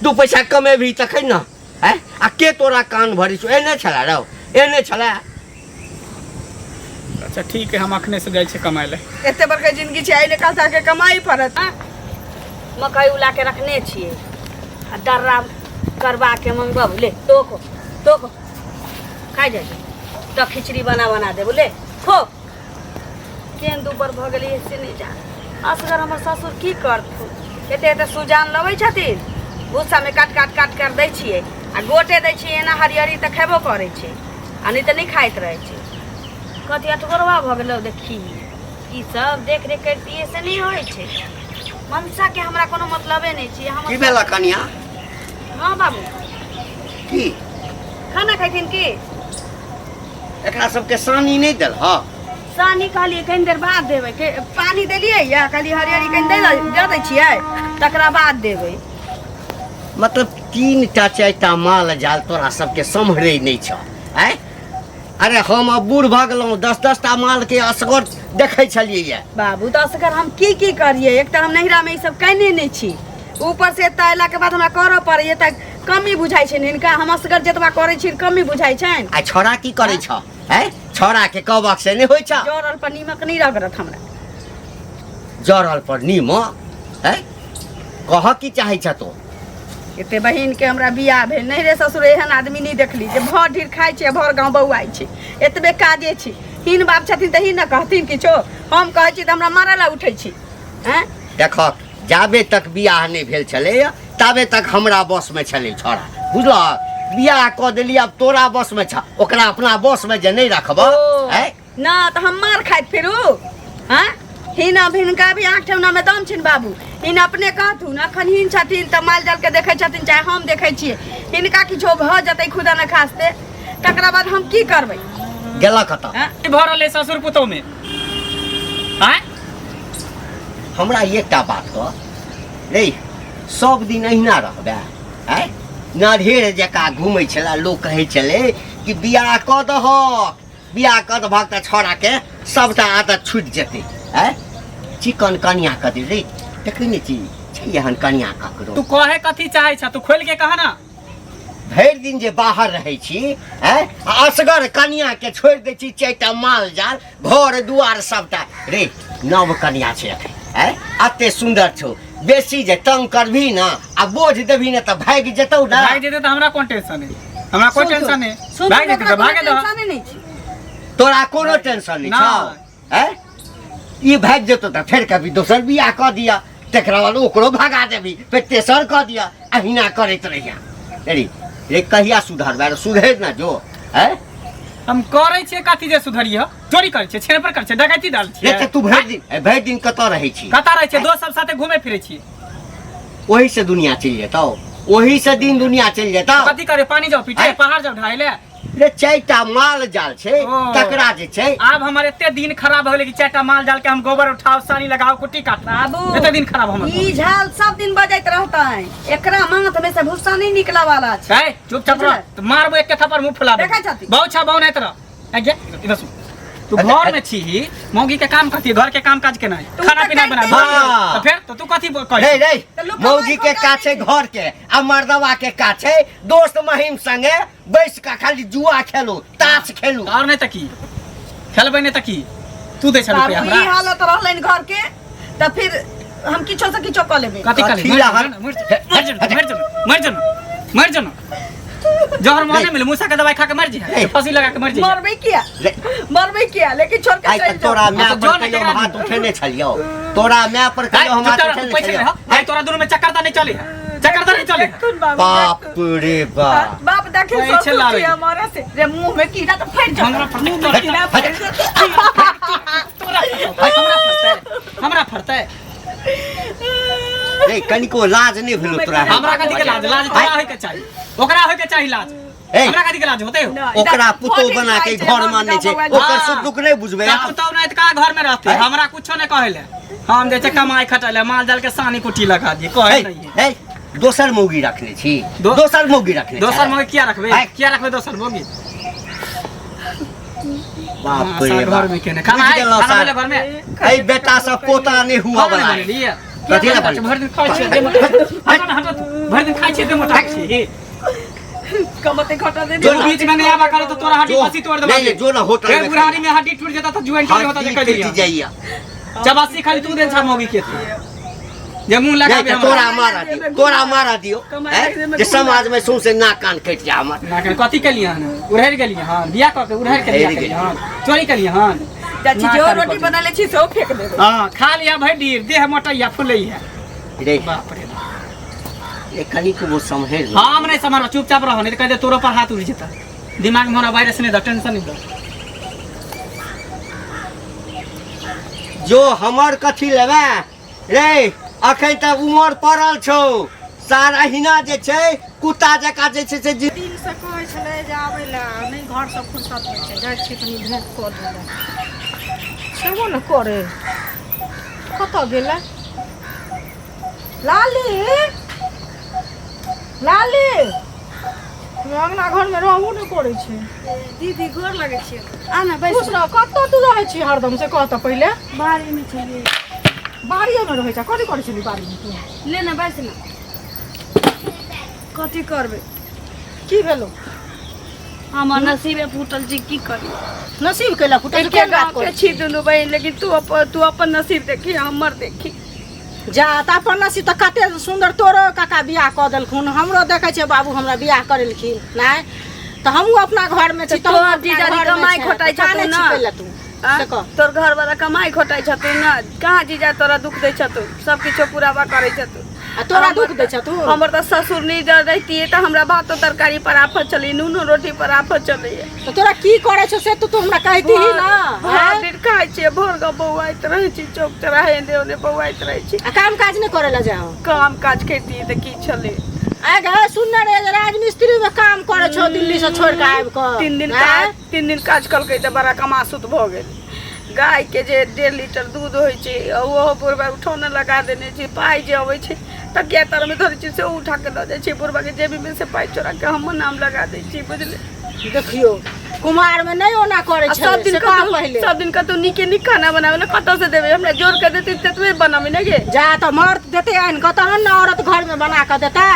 दू पैसा कमेबही तखन ने। आँय, आ के तोरा कान भरै छौ? एने छला रौ, एने छला। अच्छा ठीक है, हम अखने से जाइ छियै कमाइ लए। एते बड़का जिंदगी छै, आइ निकाल के कमाई पड़त। मकई उला के रखने छियै आ दर्रा करबा के मंगबब, ले तोको तोको खाइ जाइ तऽ खिचड़ी बना बना देबो, ले खो। केहन दुबर भऽ गेलियै से नहि जान। असगर हमर ससुर की करथुन, एते एते सुजान लबै छथिन, भूसामे काट काट काट कर दै छियै आ गोटे दै छियै एना हरियरी तऽ खेबो करै छै आ नहि तऽ नहि खाइत रहै छै। कथी अठगोरवा भऽ गेलौ देखी, ई सब देख रेख करितियै से नहि होइ छै। मनसाके हमरा कोनो मतलबे नहि छै। की भेल कनिया? हँ बाबू। की खाना खैथिन की? एकरा सबके सानी नहि देलह? सानी कहलियै कनि देर बाद देबै, के पानी देलियै या कहलियै हरियरी कनि दे दऽ दै छियै तकरा बाद देबै। मतलब 3टा 4टा माल जाल तोरा सबके सम्हरै नहि छह? आँय, अरे हम अब बूढ़ भऽ गेलहुँ, 10-10टा मालके असगर देखै छलियै ये। बाबू तऽ असगर हम की की करियै, एक तऽ हम नैहरामे ई सब कयने नहि छी, ऊपर से एतऽ अयलाके बाद हमरा करऽ पड़ैए तऽ कमी बुझाइ छनि हिनका। हम असगर जतबा करै छी कमी बुझाइ छनि। आ छौड़ा की करै छह? आँय, छौड़ाके कहबक से नहि होइ छह? जरल पर नीमक नहि रगड़त हमरा। जरल पर नीमक? आँय, कहऽ की चाहै छह तू? एते बहिन के हमरा बियाह भेल, नहीं रे ससुर एहन आदमी नहीं देखली जे भर ढीर खाइ छै भर गाँव बौआइ छै, एतबे काजे छै। हिन बाप छथिन तऽ हिन ने कहथिन किछो, हम कहै छी तऽ हमरा मारऽ लए उठै छी। आँय देखक, जाबे तक बियाह नहि भेल छलैए ताबे तक हमरा बसमे छलै छौड़ा, बुझलक? बियाह कऽ देली, आब तोरा बसमे छ, ओकरा अपना बसमे जे नहि रखबह। आँय ना तऽ हम मार खाइत फिरू। हाँ हिन अब हिनका भी आँख ठेहुनामे दम छिन बाबू, हिन अपने कहथुन। अखन हिन छथिन तऽ माल जालके देखै छथिन चाहे हम देखै छियै, हिनका किछो भऽ जेतै खुदा न खास्ते तकरा बाद हम की करबै? गेला कतऽ? हाँ? की भऽ रहल है ससुर पुतोह में? आँय हमरा एकटा बात कह रे, सब दिन अहिना रहबै? आँय, नढ़ेर जकाँ घुमै छलै, लोक कहै छलै कि बियाह कऽ दहक, बियाह कऽ देबहक तऽ छौड़ाके सबटा आदत छूटि जेतै। आँय, चिकन कनिया कऽ दे रे, देखै नहि छी छै एहन कनिया ककरो? तू कहे कथी चाहै छ, तू खोलि के कह ना। भरि दिन जे बाहर रहै छी, आँय, आ असगर कनियाके छोड़ि दै छी, 4टा माल जाल घर दुआर सबटा रे। नव कनिया छै अखन, आँय, एते सुन्दर छौ, बेसी जे तंग करबही ना आ बोझ देबही ना तऽ भागि जेतौ ना। भागि जेतै तऽ हमरा कोन टेंशन है, हमरा कोई टेंशन नहीं। भागि जेतै तऽ भागे दह। टेंशन नहीं छै तोरा, कोनो टेंशन नहीं छौ? आँय, ई भागि जेतौ तऽ फेर कभी दोसर बियाह कऽ दिअ, तकरा बाद ओकरो भगा देबही, फेर तेसर कऽ दिअ, अहिना करैत रहिया। रे रे, कहिया सुधरबै रे? सुधरि ना जो। आँय हम करै छियै कथी जे सुधरिय? चोरी करै छियै, छेड़ पर करै छियै, डकैती डाल रे छियै? तऽ तू भरि दिन भरि दिन कतऽ रहै छी? कतऽ रहै छियै? दोस्त सब साथे घूमे फिरै छियै। ओही से दुनिया चलि जेतौ, ओही से दिन दुनिया चलि जेतौ। कथी करे? पानी जाओ पीटे? आँय? पहाड़ जाओ ढाई ले? रे 4टा माल जाल छै ओ। तकरा जे छै। आब हमर एते दिन खराब हो गेलै कि 4टा माल जाल के हम गोबर उठाओ, सानी लगाओ, कुट्टी काटो। बाबू, एते दिन खराब हमर। ई झाल सब दिन बजैत रहतै, एकरा माथ में से भूसा नहीं निकला वाला छै। ए, चुपचाप रह, तो मारबो एक थप्पड़ मुंह फुला देखै छथि। बहु छा बहु नहीं तरह आज्ञा इधर सुन, तू घर में छी मौगी के काम कथी? घर के काम काज केना? तू खाना तऽ पीना बना करिते हाँ। तो फिर तो तू कथी कह रे रे, तऽ लोक मौगी के कमाइ का छै घर के आ मर्दवा के का छै दोस्त महिम संगे बैस के खाली जुआ खेलू, ताश खेलू। और नहीं त की खेलबै? नहीं त की तू दै छ बाबू रुपया ई हमरा? हालत रहलनि घर के तऽ फिर हम किछो से किछो कऽ लेबै। कथी कथी कर? रहल? मर जो, मर जो, मर जो, मर जो, जहर मोने मिले मूसा के दवाई खा के मर जी, फांसी लगा के मर जी। मरबै किया? रे, मरबै किया? लेकिन छोड़ के आइ चलि तक जाउ। तोरा माय हाँ, तो पर जो ने कहियो केकरा हम हाथ दी? उठेने छलियौ? तोरा माय पर कहियो हम हाथ उठेने पैसे छलियौ? रह आई तोरा दोनों में चक्कर दा नहीं चली, चक्कर दा नहीं चली। देखथुन बाबू, बाप देखथुन। रे बाप। बाप देखे पैसे ससुर लाबै। छी हमारा से रे, मुंह में कीड़ा तो फट जाता। हमरा फटतै, मुंह में कीड़ा फट जाता। तोरा हमरा फटतै, हमरा फटतै। रे, कनिको लाज नहि भेलो तोरा? हमरा कथी के लाज? लाज तोरा होय के चाही, ओकरा होय के चाही लाज। ए। हमरा कथी के लाज होते हो? नहि, ओकरा पुतोह फोटी बना के खाइ छै, घर मानै छै, बाबा, ओकर हाँ। सुख दुख नहि बुझबै। तऽ पुतहु नहि तऽ का घर में रहते? हैं? हमरा कुछो नहीं कहले, हम जे छै कमाई खटैले, माल जाल के सानी कुट्टी लगा दिए कहे हे, नहीं है। हे, दोसर मौगी रखने छी? दोसर मौगी रखने दोसर छै? मौगी किया रखबे? हैं? किया रखबे दोसर मौगी? बाप हाँ, रे सार बाप। घर में केने खाना बुझि है? गेलहुँ खाना सार। भेलै घर में? एहि बेटा से पोता नहि हुआ खाना बला नहि बनेलियै? कथी लए बनै? भरि दिन खाइ छियै देह मोटा हटो ना, हटो भरि दिन खाइ छियै देह मोटा छी। कमते घटा दे। जो बीच में नहीं आवा करे तो तोरा हड्डी जो- पसी तोड़ देबा। नहीं, नहीं, जो ना होटल फिर में बुढ़ारी में हड्डी टूट जेता तो ज्वाइंट नहीं होता जे हड्डी कह टूटि दिया। जाइया। चबासी खाली तू देन छा मौगी के तू जे मुंह नहीं लगाबे तऽ हमरा। तोरा मारा दियौ, तोरा मारा दियौ, कमाइ हैं? लगै मे जे समाज में सौंसे नाक कान कटि जा हमर। ना कर कथी केलियै हन? उड़हरि गेलियै हन बियाह कऽ के? उड़हरि के बियाह उड़हरि केलियै हन? चोरी केलियै हन? चाची, ना जो कर रोटी कथी। बना ले छी सेहो फेंक देबै। हाँ, खा लिया भरि दिन, देह मोटैया फुलैया। रे। बाप रे बाप। रे, कनिक वो सम्हरि ले। हम नहीं समझ, चुपचाप रहो, नहीं तो कह दे तोरो पर हाथ उठ जेता। दिमाग में हमरा वायरस नहीं दे, टेंशन नहीं दे। जो हमर कथी लेबै रे? अखन तऽ उमर पड़ल छौ सार, अहिना जे छै कुत्ता जकाँ जे छै से दिन से कहै छलै जे आबै लए, नहि घरसँ फुर्सत होइ छै। जाइ छी कनि भेँट कऽ दै लए। छेबो ने करै, कतऽ गेलै लाली? लाली, अङ्गना घरमे रहबो नहि करै छै। दीदी, गोर लगै छियै, आ ने बैस। खुश रह। कतऽ तू रहै छी हरदम, से कह तऽ पहिले। बाड़ीमे छलियै। बाड़िएमे रहै छै? कथी करै छली बाड़ीमे तू? ले ने, बैस ने। कथी करबै? की भेलौ? हमर नसीबे फूटल छी, की करी? नसीब कैला फुटल? एके केहन बात गाँव के करै छी दुनू बहिन, लेकिन तू अपन नसीब देखी, हमर देखी। जा तऽ अपन नसीब तऽ कते सुन्दर तोरो काका बियाह कऽ देलखुन, हमरो देखै छियै बाबू हमरा बियाह करेलखिन। नहि तऽ हमहूँ अपना घरमे छी। तऽ तोहर जीजाजी कमाइ खोटाइ छथुन छथुन ने? ने? पहिले तू आ? से कह। तोर घर वाला कमाइ खोटाइ छथुन ने? कहाँ जीजा तोरा दुख दै छथुन? सब किछो पुराबा करै छथुन। आ तोरा दुख दै छथुन? हमर तऽ ससुर नहि रहितियै तऽ हमरा भातो तरकारी पर आफत चलै, नूनो रोटी पर आफत चलैए। तऽ तोरा की करै छौ से तू हमरा कहितीही ने? भरि आँय? दिन खाइ छियै, भोर कऽ बौआइत रहै छी, चौक चौराहे एने ओने बौआइत रहै छी। आ काम काज नहि करै लए जाहो? काम काज खेतियै तऽ की छलै? आइ गे, सुनने रहियै जे राजमिस्त्री मे काम करै छौ दिल्ली से छोड़ि कऽ आबि कऽ। 3 दिन आँय? काज, 3 दिन काज कलकै तऽ बड़ा कमासुत भऽ गेल। गायके जे 1.5 लीटर दूध होइ छै, ओहो बुढ़बा उठौना लगा देने छै। पाइ जे अबै छै, तकिया तरमे धरै छै, सेहो उठा कऽ लऽ जाइ छै। बुढ़बाके जेबीमे से पाइ चोरा कऽ हमर नाम लगा दै छै, बुझलियै? देखियौ, कुमार मे नहि ओना करै आ छै सब दिन से कह कतौ पहिले। सब दिन कतौ नीके नीक खाना बनाबै ने कतऽ से देबै? हमरा जोड़ कऽ देतै ततबे बनाबै ने गे। जा तऽ मर्द देतै आनि कऽ, तहन ने औरत घरमे बना कऽ देतै?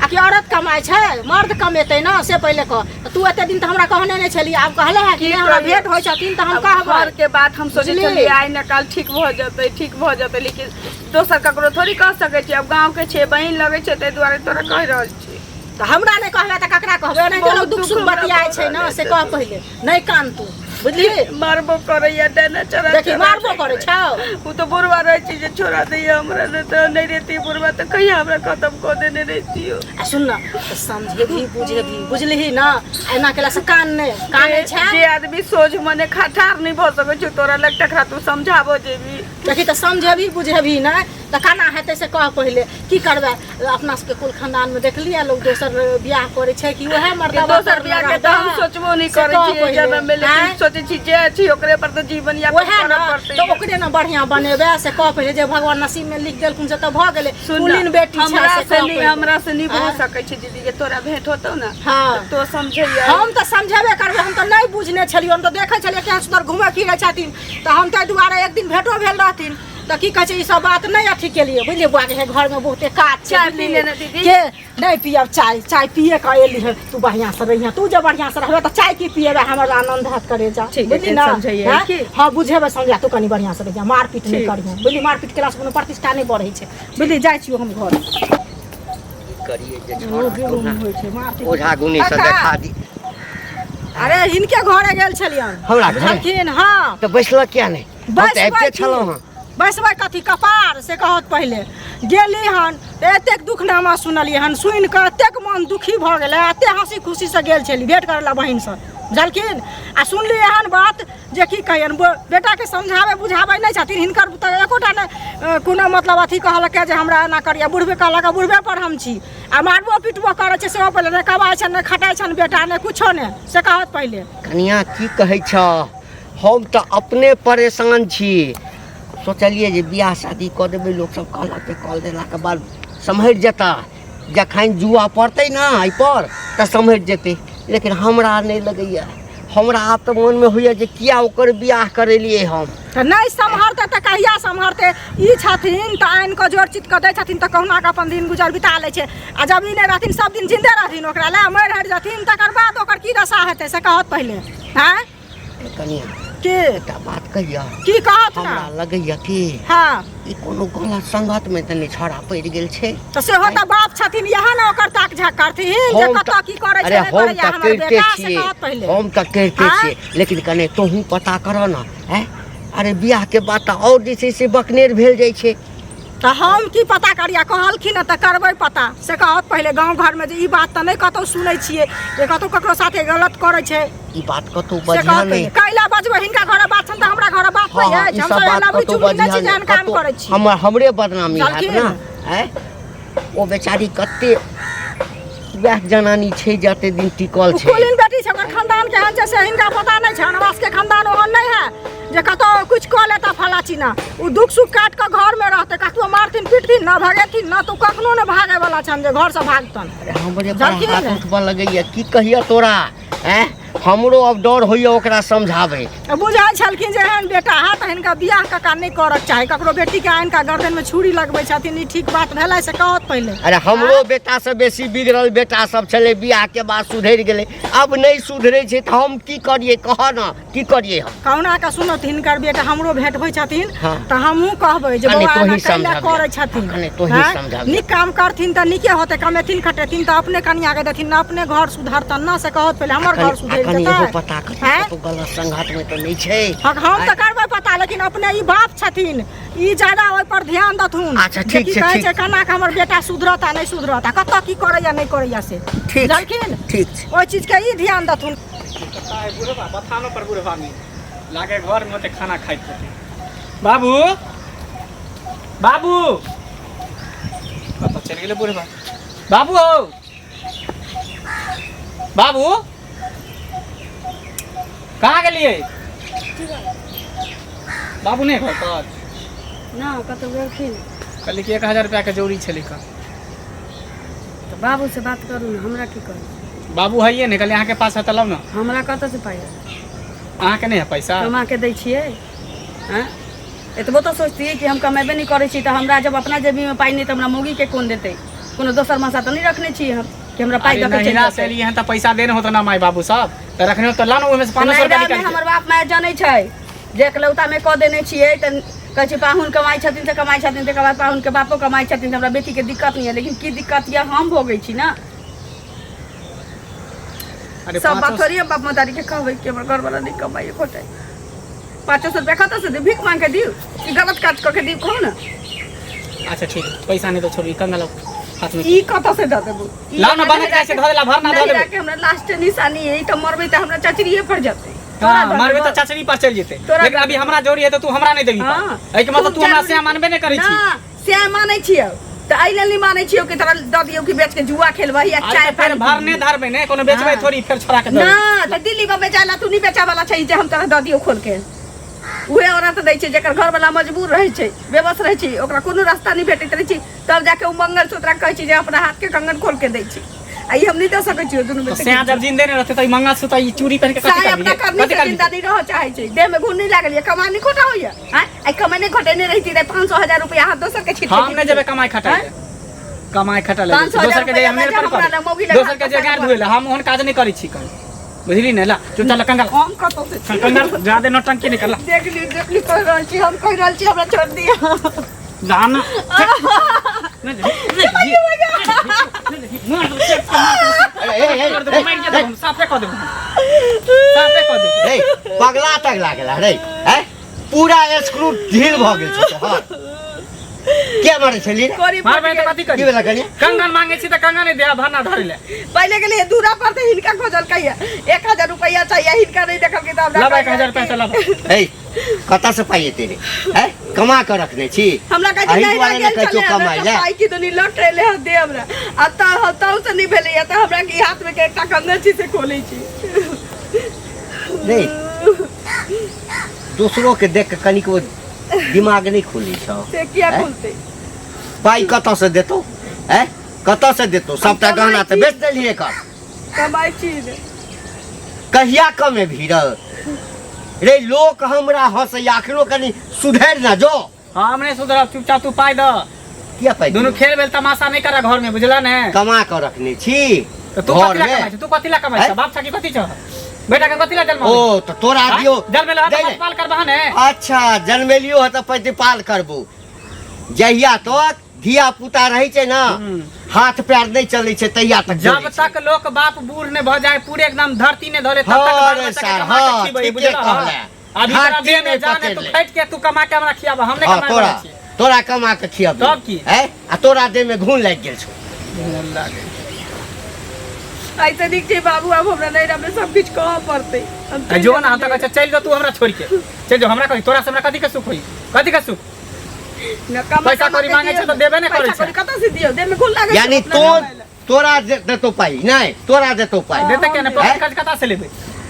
आ कि औरत कमाइ छै? मर्द कमेतै ने, से पहिले कह। तऽ तू एते दिन तऽ हमरा कहने नहि छली, आब कहले है कि नहि? हमरा भेंट होइ छथिन तऽ हम आब कहबै। घर के बात हम सोचै बुझली? छलियै आइ न काल ठीक भऽ जेतै, ठीक भऽ जेतै, लेकिन दोसर ककरो थोड़ी कह सकै छी। आब गाँव के छै, बहिन लगै छै, ताहि दुआरे तोरा कहि रहल छी। तऽ हमरा नहि कहबै तऽ ककरा कहबै? एनाहिते लोक बहुत दुख दुख सुख हमरा बतियाइ भऽ छै ने। रहल से अछि। कह पहिले, नहि कान तू, बुझली? मारबो करैया, डना चढ़ा देखी, चढ़ा मारबो करै छौ? ओ तऽ बुढ़वा रहै छै जे छोड़ा दैया हमरा, नहि तऽ नहि रहिती बुढ़वा तऽ कहिया हमरा खतम कऽ देने रहितियो। आ सुन न, तऽ समझेबही बुझेबही, बुझलिही ने? एना केलासँ कान नहि कानै छै। जे आदमी सोझ मने ठाढ़ नहि भऽ सकै छै तोरा लग, तकरा तू समझाबऽ जेबी? देखी, तऽ समझेबही बुझेबही नहि तऽ केना हेतै, से कह पहिले। की करबै? अपना सबके कुल खानदानमे देखलियै, लोक दोसर बियाह करै छै कि उएह मर्दाबा दोसर पर बियाह के तऽ हम रहबै? सोचबो नहि से करै कह छियै पहिले। जनम मे, लेकिन आँय? सोचै छी जे छी ओकरे पर तऽ जीवन यापन उएह करऽ ने पड़तै। तऽ ओकरे ने बढ़िआँ बनेबै, से कह पहिले। जे भगवान नसीब मे लिख देलखुन से तऽ भऽ गेलै। सुन न, कुलीन बेटी छै, हमरा से से कह नहि पहिले। हमरा से नहि भऽ आँय? सकै छै दीदी के। तोरा भेंट होतौ ने हाँ। तो समझैया। हम तऽ समझेबे करबै। हम तऽ नहि बुझने छलियै, हम तऽ देखै छलियै केहन सुन्दर घुमै फिरै छथिन, तऽ हम ताहि दुआरे एक दिन भेटो भेल रहथिन तऽ की कहै छै, ई सब बात नहि अथी केलियै, बुझलियै? बौआ के घरमे बहुते काज छै। चाय पी बुझलियै? लेने दीदी। के नहि पियब चाय। चाय पिए कऽ एली हँ। तू बढ़िआँ से रहिहे। तू जे बढ़िआँ से रहबे तऽ चाय की पिएबे? हमर आनंद हैत करे जा। ठीक है, बुझली ने? समझैयै हैं? की? हँ, बुझेबै समझा। तू कनि बढ़िआँ से रहिहे, मारपीट नहि ठीक। करिहे, बुझली? मारपीट केलासँ कोनो प्रतिष्ठा नहि बढ़ै छै, बुझली? जाइ छियौ हम घर। की करियै जे रोज छौड़ा जुलुम होइ छै मारपीट। ओझा गुनी से काका। देखा दी। अरे, हिनके घरे गेल छलियन। हमरा घरे? बुझलखिन? हँ। तऽ बैसलक किया नहि? हम तऽ आबिते बैसबै की? छलहुँ हँ। बैसबै कथी कपार, से कहत पहिले। गेली हन तऽ एतेक दुख नामा सुनलियै हन, सुनि कऽ एतेक मन दुखी भऽ गेलै। एते हँसी खुशीसँ गेल छली भेँट करै लए बहिनसँ, बुझलखिन? आ सुनलियै एहन बात जे की कहियनि। बेटाके समझाबै बुझाबै नहि छथिन हिनकर तऽ एकोटा नहि कोनो मतलब अथी कहलकै जे हमरा एना करियै। बुढ़बे कहलक, बुढ़बे पर हम छी। आ मारबो पिटबो करै छै, सेहो पहिले। नहि कमाइ छनि, नहि खटाइ छनि बेटा, नहि कुछो नहि, से कहत पहिले। कनिया, की कहै छह? हम तऽ अपने परेशान छी। सोचलियै जे बियाह शादी कऽ देबै। लोकसभ कहलक जे कऽ देलाके बाद सम्हरि जेता, जखन जुआ पड़तै ने एहिपर तऽ सम्हरि जेतै, लेकिन हमरा नहि लगैए। हमरा आब तऽ मोनमे होइए जे किया ओकर बियाह करेलियै हम। तऽ नहि सम्हरतै तऽ कहिया सम्हरतै? ई छथिन तऽ आनि कऽ जोड़ चित कऽ दै छथिन तऽ कहुना कऽ अपन दिन गुजर बिता लै छै, आ जब ई नहि रहथिन, सब दिन जिन्दे रहथिन ओकरा लए, मरि हरि जेथिन तकर बाद ओकर की दशा हेतै से कहत पहिले। आँय? कनिया, की? एकटा बात कहिया? की कहत ना? हमरा लगैया कि हाँ, ई कोनो गलत संगत में तऽ नहि छौड़ा पड़ि गेल छै? तऽ सेहो तऽ बाप छथिन, इएह ने ओकर ताक झाक करथिन जे हम कतऽ की करै छै। अरे, नहि हम करैया तऽ हमर करिते बेटा से छियै। कहत पहिले। हम तऽ करिते आँय? छियै, लेकिन कने तोहूँ पता करऽ ने। आँय, अरे बियाह के बाद तऽ आओर जे छै से बकनेर भेल जाइ छै। तऽ हम की पता करिया? कहलखिन हँ तऽ करबै पता से कहत पहिले। गाँव घरमे जे ई बात तऽ नहि कतहु सुनै छियै जे कतहु ककरो साथे गलत करै छै। ई बात कतहु से बजिहा कहत नहि। पहिले। कैला बजबै? हिनका घरे बात छनि तऽ हमरा घरे बात हँ नहि हँ, अछि? ई हम सब सब बात लबड़ी कतहु चुगली नहि बजिहा छी जे नहि। एहन काम कतहु करै छी। हमर हमरे बदनामी हैत बुझलखिन? ने। आँय, ओ बेचारी कते वएह जनानी छै जते दिन टिकल ओ छै। कुलीन बेटी छै, ओकर खानदान केहन छै से हिनका पता नहि छै। हमरा सबके खानदान ओहन नहि है जे कतौ किछु कऽ लेता फला चिना। ओ दुख सुख काटि कऽ घरमे रहतै। कतबो मारथिन पिटथिन न, भगेथिन न, तऽ ओ कखनो नहि भागै वाला छनि जे घरसँ भागतन। अरे, हमरे पर बुझलखिन? हाथ उठबऽ लगैया, की कहिया तोरा। आँय, हमरो अब डर होइया ओकरा समझाबै। बुझै छलखिन जे एहन बेटा है तऽ हिनका बियाह कका नहि करक चाही। ककरो बेटीके आनि कऽ गर्दनमे छुरी लगबै छथिन, ई ठीक बात भेलै से कहत पहिले। अरे, हमरो बेटा से बेसी बिगड़ल बेटा सब छलै, बियाह के बाद सुधरि गेलै। अब नहि सुधरै छै तऽ हम की करियै? कह ने, की करियै हम? कहुना कऽ सुनत हिनकर बेटा हमरो भेंट होइ छथिन हाँ। तऽ हमहूँ कहबै जे कने बौआ, एना तोही कैला समझाबिहे। करै छथिन? कने तोही आँय? समझाबिहे। नीक काम करथिन तऽ नीके होतै। कमेथिन खटेथिन तऽ अपने कनियाके देथिन ने, अपने घर सुधरतन ने से कहत पहिले। हमर घर आ सुधरि कनि एगो जेतै। पता करी आँय? कतहु गलत संघात में तऽ नहि छै? हम तऽ करबै पता, लेकिन अपने ई बाप छथिन, ई ज्यादा ओहि पर ध्यान देथुन। अच्छा, जे ठीक की छै, कहै ठीक। छै, केना कऽ हमर बेटा सुधरत आ नहि सुधरत आ कतऽ की करैया नहि करैया से। ठीक छै, बुझलखिन? ठीक छै। ओहि चीजके ई ध्यान देथुन। कत्ता है बुढ़बा? बथानो पर बुढ़बा नहीं लागे, घर में होते खाना खाइत होते। बाबू, बाबू, कतऽ चलि गेलै बुढ़बा? बाबू हौ, बाबू, कहाँ गेलियै बाबू? नहि घर पर? ना, कतहु गेलखिन। कहली कि 1000 रुपैआके जरूरी छलै कऽ। तऽ बाबूसँ बात करू ने, हमरा की करू? बाबू हइए नहि, कहलियै अहाँके पास है तऽ लाउ ने। हमरा कतऽसँ पाइ आयत? अहाँके नहि है पैसा? कमा के दै छियै? आँय, एतबो तऽ सोचतियै कि हम कमेबे नहि करै छी, तऽ हमरा जब अपना जेबीमे पाइ नहि तऽ हमरा मौगीके कोन देतै? कोनो दोसर मसा तऽ नहि रखने छियै हम कि हमरा पाइ अरे, दऽ के चलि नहिरा से जेतै। एलियै हन तऽ पैसा देने होतो ना माय बाबू सब? तऽ रखने हो तऽ लाउ ने ओहिमे से 500 रुपया नैहरामे निकालि के। हमर बाप माय जनै छै जे एकलौतामे कऽ देने छियै, तऽ कहै छै पाहुन कमाइ छथिन तऽ कमाइ छथिन, तकर बाद पाहुनके बापो कमाइ छथिन, तऽ हमरा बेटीके दिक्कत नहि यऽ। लेकिन की दिक्कत यऽ, हम भोगै छी ने। अरे, सब बात पाँचो थोड़ी हम बाप महतारी के कहबै कि हमर घरवाला नहि कमाइए खोटाइ। 500 रुपया कतऽसँ दियौ? भीख मांग के दियौ कि गलत काज कऽ के दियौ? कहू ने। अच्छा ठीक है, पैसा नहीं तो छोड़ू, ई कंगल लाउ हाथ में। ई कतऽसँ दऽ देबू? ई लाउ ने, बनक जाइ छै धऽ देला, भरना धऽ देबै। के हमरा लास्ट निशानी है। ई तऽ मरबै तऽ हमरा चचरिए पर जेतै। तोरा हाँ, दऽ मरबै देबौ। तऽ चचरी पर चलि जेतै। तोरा लेकिन दऽ अभी हमरा जरूरी है तऽ तू हमरा नहि देबी। हाँ। एहिके मतलब तू खूब हमरा जरूरी। से मानबे नहि करै छी। ना, से मानै छियौ तऽ एहि लेल नहि मानै छियौ कि तोरा दऽ दियौ कि बेच के जुआ खेलबही आ अरे, चाय तऽ फेर पानी भरने पीबही। धरबै ने, कोनो बेचबै हाँ। थोड़ी फेर छोड़ा के दऽ देबै। ना तऽ दिल्ली में बेचाय ला तू नहि बेचै वाला छै जे हम तोरा दऽ दियौ खोल के। उहे औरत दै छै जेकर घरवाला मजबूर रहै छै, बेबस रहै छै, ओकरा कोनो रास्ता नहि भेटैत रहै छै, तब जाके ओ मंगलसूत्र कहै छै जे अपना हाथ के कंगन खोल के दै छै। आ ई हम नहि दऽ सकै छियौ दुनू तऽ बेटी। सैया जब जिंदे नहि रहतै तऽ ई मंगलसूत्र, ई चूड़ी पहिन के कथी साय अपना करबियै? करनी कथी से करबियै? जिंदा नहीं रह चाहे छै। देह में घुन नहीं लागल ये, कमानी खोटा होइया? आँय, आइ कमेने घटेने रहिती तऽ 500 1000 रुपया अहाँ दोसर के छीट। हम नहि जेबै कमाइ खटाइ लए, कमाइ खटाइ लए। 500 दोसर के जे रुपैआ हम नहि हमरा पर लग मौगी लग दोसर के जे हाथ गाड़ धोए लए, हम ओहन काज नहि करै छी कहीं, बुझली ने? ला चुपचाप ला कंगाल। हम कतौ से कंगाल, ज्यादे नौटंकी नहि कर, ला। देख ली, देख ली, कहि रहल छी हम, कहि रहल छी, हमरा छोड़ दिअ। जाना नहीं नहीं मार दो, चेक कर, अरे, ए, ए, मार दो, मार ए, दो, हम साफे कऽ देबो, साफे कऽ देबो। रे, पगला तगला गेला रे? हैं, पूरा स्क्रू ढील भऽ गेल छौ तोहर। के मारै छली रे? कोरी मारबै तऽ कथी की करी? भेला कनिया? कंगन मांगे छी तऽ कंगन नहि दे, भरना धरै ले। पहिले गेलियै दूरा पर तऽ हिनका खोजलकै 1000 रुपैआ चाहिए, हिनका नहि देखलकै तऽ हमरा लबा कहैया 1000 पैसा कि- लबा। ए, कतऽ से पाइ एतै रे? हैं, कमा कऽ रखने छी? हमरा कहै छै एहि नहि दुआरे ने गेल कहै छियौ छलै कमाइ हमरा लए। पाइ की दुनी लौट एलै हँ, दे हमरा। आ तऽ तहु से नहि भेलैया तऽ हमरा की हाथमे के एकटा कंगन छी से खोलै छी। रे, दोसरो के देख के कनिको दिमाग नहि खुलै छौ? से किया हैं? खुलतै? पाइ कतऽ से देतौ? हैं, कतऽ से देतौ? सबटा कमाइ गहना तऽ छी। बेच देलियै एकर। कमाइ छी ने। कहिया कमे भीड़ल रे लोक हमरा हंसैया अखनो कनि सुधरि ना जो हम नहीं सुधरब चुपचाप तू पाइ दऽ किया पाइ दुनू खेल बेल तमाशा नहीं करा घर में बुझला ने कमा कऽ रखने छी तो तू घर कथी ला में कमाइ छै तू कथी ला कमाइ छै हैं? बाप छकी कथी छौ बेटा के कथी ला जन्म ओ तऽ तोरा दियौ जन्म ला नहि, नहि। पाल करबह ने अच्छा जन्मेलियो है तऽ प्रतिपाल करबो जहिया तक धिया पुता रहै छै ने हम्म। हाथ पैर नहि चलै छै तहिया तक जब जोड़ै छै। तक लोक बाप बूढ़ ने भऽ जाए पूरे एकदम धरती ने धरे तब तक हाँ बाल रे बच्चा के सार, कमा के हाँ, खिबै ठीके बुझलह कहले। अभी तोरा धरती देह में नहि जान है तू पकड़ले। खटि के तू कमा के हमरा खियाबह हम नहि हाँ कमाए तोरा वाला छियै तोरा कमा के खियाबो तब की? हैं आ तोरा देह में घून लागि गेल छौ आइ तऽ नीक छै बाबू आब हमरा नैहरा मे सब किछु कहऽ पड़तै हम आ जो ना हम तऽ कहै छियै, चलि जो तू हमरा छोड़ि के चलि जो हमरा कही तोरा से हमरा कथी के सुख होई कथी के सुख न कमा पैसा कमा कौड़ी के मांगे दियौ छै तऽ देबे नहि करै पैसा छै। कौड़ी कतऽ से दियौ देह में घुन लागै छै यानी अपना तो कमाइ लए। तोरा देतो पाइ नहि तोरा देतो पाइ देतै के ने हैं? पॉकेट खर्च कतऽ से लेबै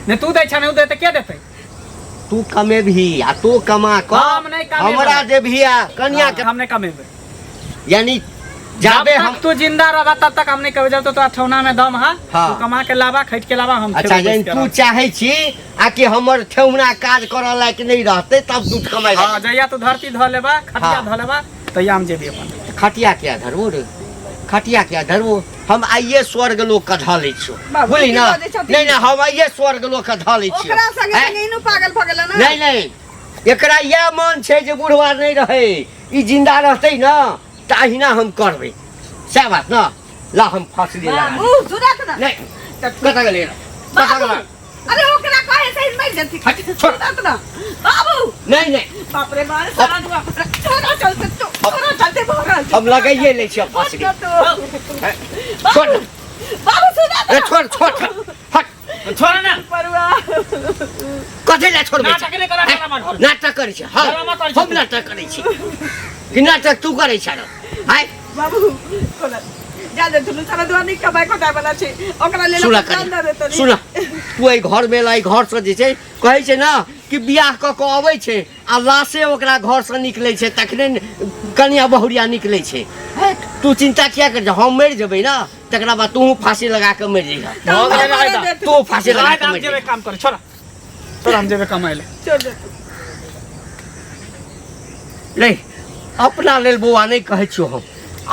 ने तू दै छ ने उ देतै के देतै तू कमेबही आ तू कमा कऽ हम नहि कमेबै। हमरा देबही आ कनिया के हम नहि कमेबै यानी जाबे जब हम तक तू जिंदा रहबा तब तक हम नहीं कहबै जब तक तोरा ठौना में दम हा हाँ। तू कमा के लाबा खटि के लाबा हम अच्छा खेबै यानी बैस के तू आराम। चाहै छी आ कि हमर ठेहुना काज करऽ लायक नहि रहतै तब दूध कमाइ हाँ जहिया तू धरती धऽ लेबा खटिया हाँ। धऽ लेबा तहिया हम जेबी अपन खटिया किया धरबो रे खटिया किया धरबो हम आइए स्वर्ग लोक के धऽ लै छियौ बाबू, बुझली की ना बजै छथिन? नहि नहि हम आइए स्वर्ग लोक के धऽ लै छियौ ओकरा संगे हैं? संगे इनु पागल भऽ गेलै ने नहि नहि एकरा इएह मन छै जे बुढ़वा नहि रहै ई जिंदा रहतै ने तऽ अहिना हम करबै सएह बात ने ला हम फाँसी लगा बाबू सुनत ना नहि कतऽ गेलै कतऽ बाबू गेलै अरे ओकरा कहे से मर जती हट, छोड़। सुनत ना बाबू नहि नहि बाप रे मार सारा दुआ तोरा चलते तोरा चलते भऽ रहल छै हम लगाइए लै छियै फाँसी हट ना तू। छोड़ बाबू सुनत ए, छोड़ छोड़ हट छोड़ ना परुआ कथी लए छोड़बै नाटक नहि करा ड्रामा घर नाटक करै छै हँ ड्रामा करै छै हम तू। नाटक करै छी कि नाटक तू करै छ आय बाबू खोला जा दे दुनू सारा दुआ नहीं कमाए खटाए वाला छै ओकरा लेल सुन अपन जान दे कनि देतनी। सुन तू एहि घरमे एला एहि घरसँ जे छै कहै छै ने कि बियाह कऽ कऽ अबै छै आ लाशे ओकरा घरसँ निकलै छै तखने ने कनिया बहुरिया निकलै छै हैं? तू चिन्ता किया कर हम मरि जेबै ने तकरा बाद तूहू फांसी लगा कऽ मरि जइह भऽ गेलै रहै दऽ। तू फांसी लगा रहै कऽ दऽ, हम मरि जेबै जइह काम करे छोड़ तोरा हम जेबै कमाइ लए छोड़ दे तू। रे अपना लेल बौआ नहि कहै छियौ हम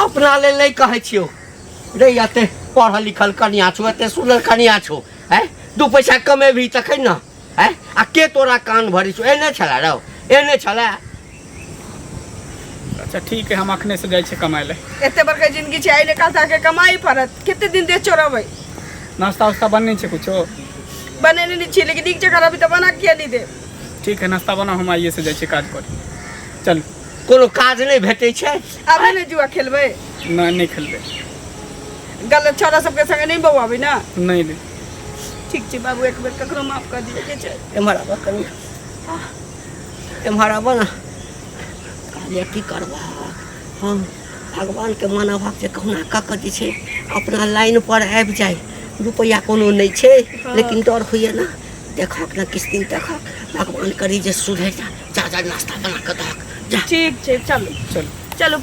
अपना लेल नहि कहै छियौ रे एते पढ़ल लिखल कनिया छौ एते सुनल कनिया छौ हैं दू पैसा कमेबही तखन ने हैं आ के तोरा कान भरै छौ एने छलै रौ एने छलै अच्छा ठीक है हम अखने से जाइ छियै कमाइ लए एते बड़का जिंदगी छै आइ ने काल्हि तऽ अहाँके कमाइ पड़त कते दिन देह चोरबै नाश्ता उस्ता बनै छै कुछो बनेने नहि छियै लेकिन नीक जकाँ रहबै तऽ बना किया नहि देब ठीक है नाश्ता बनाउ हम आइए से जाइ छियै काज करे चल कोनो काज नहि भेटै छै आब नहि ने जुआ खेलबै नहि नहि खेलबै गलत छौड़ा सबके संगे नहि बौआबै ने नहि नहि ठीक छै बाबू एक बेर ककरो माफ कऽ दिअ के छै एम्हर आबऽ कनि एम्हर आबऽ ने कहलियै की करबह हम भगवानके मानबहक जे कहुना कऽ कऽ जे छै अपना लाइनपर आबि जाइ रुपैआ कोनो नहि छै लेकिन डर होइए ने देखहक ने किछु दिन देखहक भगवान करी जे सुधरि जा जा जा नाश्ता बना कऽ दहक जा ठीक छै चलू चलू चलू।